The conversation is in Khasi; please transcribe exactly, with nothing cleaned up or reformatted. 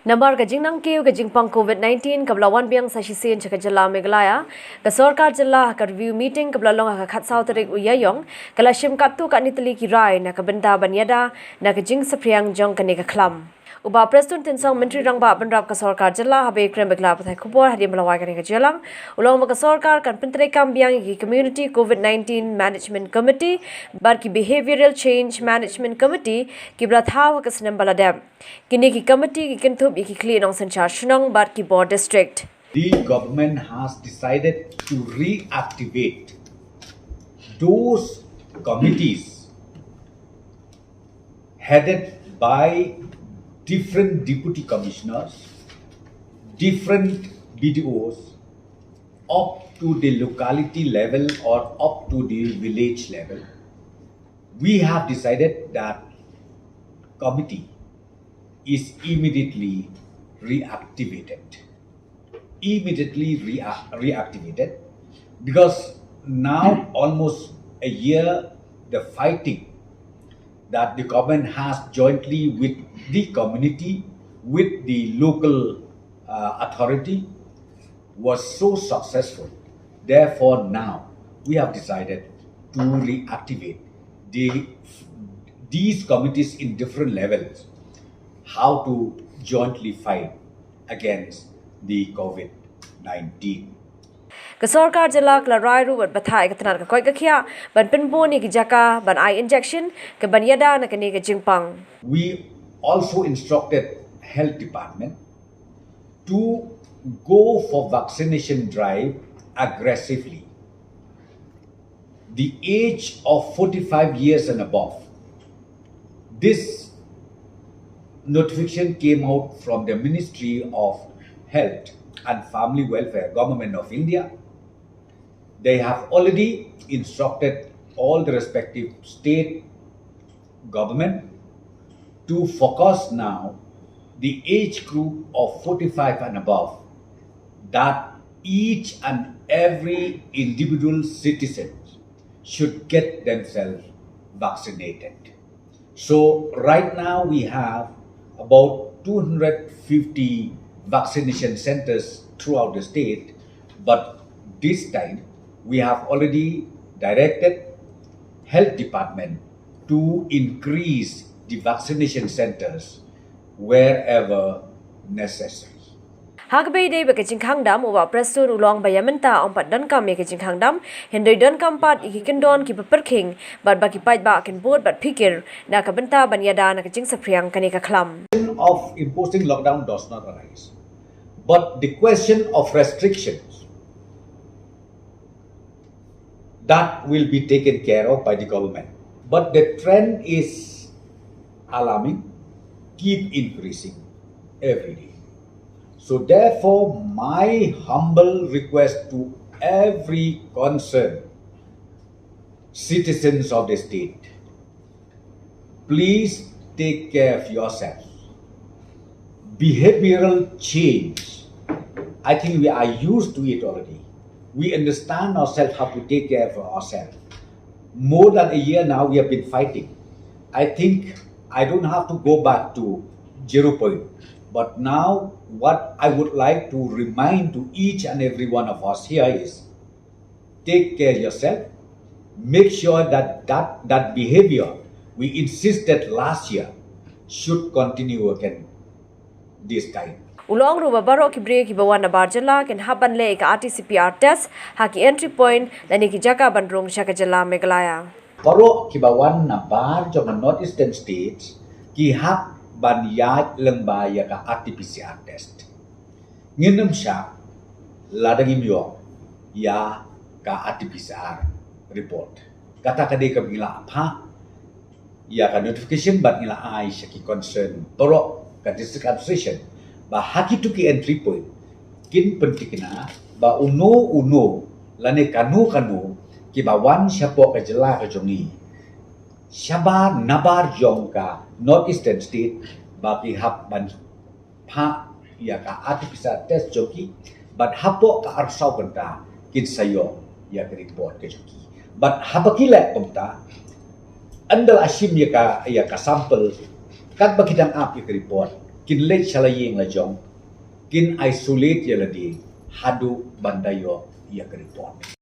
Namar ka jingnang kiew ka jingpang covid nineteen kaba la wan biang sa shisien sha ka jylla Meghalaya, ka sorkar jylla ha ka review meeting kaba la long ha ka khatsaw tarik u Ïaïong ka la shim katto katne tylli ki rai na ka bynta ban ïada na ka jingsaphriang jong kane ka khlam. U Bah Prestone Tynsong, Myntri Rangbah Bynrap ka sorkar jylla, haba ïakren bad ki lad pathai khubor hadien ba la wai kane ka jingïalang, u la ong ba ka sorkar kan pyntreikam biang ïa ki Community Covid nineteen Management Committee bad ki Behavioural Change Management Committee kiba la thaw ha ka snem ba la dep. Kine ki committee ki kynthup ïa ki khlieh nongsynshar shnong bad ki bor district. The government has decided to reactivate those committees headed by different deputy commissioners, different B D Os, up to the locality level or up to the village level. We have decided that committee is immediately reactivated. Immediately rea- reactivated, because now almost a year the fighting that the government has jointly with the community, with the local uh, authority, was so successful. Therefore, now we have decided to reactivate the, these committees in different levels, how to jointly fight against the covid nineteen. Ka sorkar jylla ka la rai ruh bad batai ka tnat ka koit ka khiah ban pynbun ïa ki jaka ban ai injection ka ban ïada na kane ka jingpang. We also instructed health department to go for vaccination drive aggressively. The age of forty-five years and above. This notification came out from the Ministry of Health and Family Welfare, Government of India. They have already instructed all the respective state government to focus now the age group of forty-five and above, that each and every individual citizen should get themselves vaccinated. So right now we have about two hundred fifty vaccination centers throughout the state, but this time we have already directed health department to increase the vaccination centers wherever necessary. Ha kaba ïadei bad ka jingkhang dam, u Bah Prestone u la ong ba ïa mynta ym pat donkam ïa ka jingkhang dam, hynrei donkam pat ïa ki kyndon kiba pyrkhing bad ba ki paidbah kin bud bad phikir na ka bynta ban ïada na ka jingsaphriang kane ka khlam. Of imposing lockdown does not arise, but the question of restrictions that will be taken care of by the government. But the trend is alarming, keep increasing every day. So therefore, my humble request to every concerned citizens of the state, please take care of yourself. Behavioral change, I think we are used to it already. We understand ourselves how to take care of ourselves. More than a year now, we have been fighting. I think I don't have to go back to zero point. But now, what I would like to remind to each and every one of us here is, take care yourself. Make sure that that, that behavior we insisted last year should continue again this time. U la ong ruh ba baroh ki briew kiba wan na bar jylla kin hap ban leh ïa ka R T-P C R test ha ki entry point lane ki jaka ban rung sha ka jylla Meghalaya. Baroh kiba wan na bar jong ka North Eastern States ki hap ban ïaid lyngba ïa ka R T-P C R test. Ngin ym shah lada ngim ïoh ïa ka R T-P C R report. Kata ka dei kaba ngi la phah ïa ka notification bad ngi la ai sha ki concern baroh ka district administration ba ha kito ki entry point kin pynthikna ba uno uno lane kano kano kiba wan shapoh ka jylla ka jong ngi shabar nabar jong ka North Eastern State ba ki hap ban phah ïa ka R T-P C R test jong ki bad hapoh ka arphew saw kynta kin sa ïoh ïa ka report ka jong ki. Bad haba ki leh kumta, ynda la shim ïa ka, ïa ka sample, katba ki dang ap ïa ka report, kin leit sha la ïing la jong, kin isolate ïa lade haduh ban da ïoh ïa ka report.